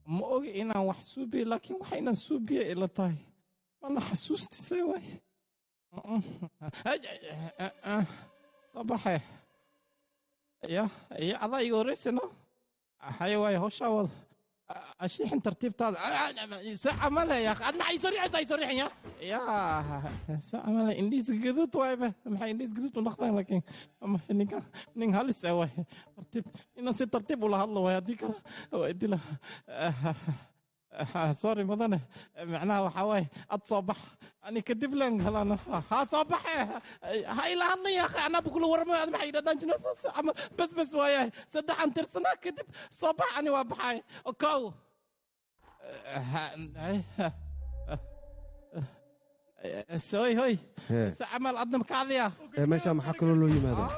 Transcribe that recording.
Ma ogi inaan wax suubiye, laakiin waxa inaan suubiye ila tahay mana xasuustisay waay. Soo baxe ya ya, adaa iga horeysano. Haye waay, hawshaa wada ashiixin tartiibtaada. Saaca male ya, ad maxay soo riixaysaa? Soo riixin ya ya, saaca male. Indhiis gaduud waayba, maxay indhiis gaduud u dhaqdaan? Laakiin ninkan nin halis ah waay. Tartiib inaan si tartiib ula hadlo waay, haddii kale waa idila. Sorry mudane, macnaha waxaa waaye ad soo bax, ani kadib len galano. Ha soo baxe, ha ila hadlin ya akhi, anaa bukula waramayo. Ad maxay dhadhanjinaysaa ama bes bes waayahay? Saddexan tirsanaa kadib soo bax, ani waa baxay. Kow, soy hoy. Hee. Se camal adna makaadiya. Ee, meeshaa maxaa kaloo loo yimaadaa?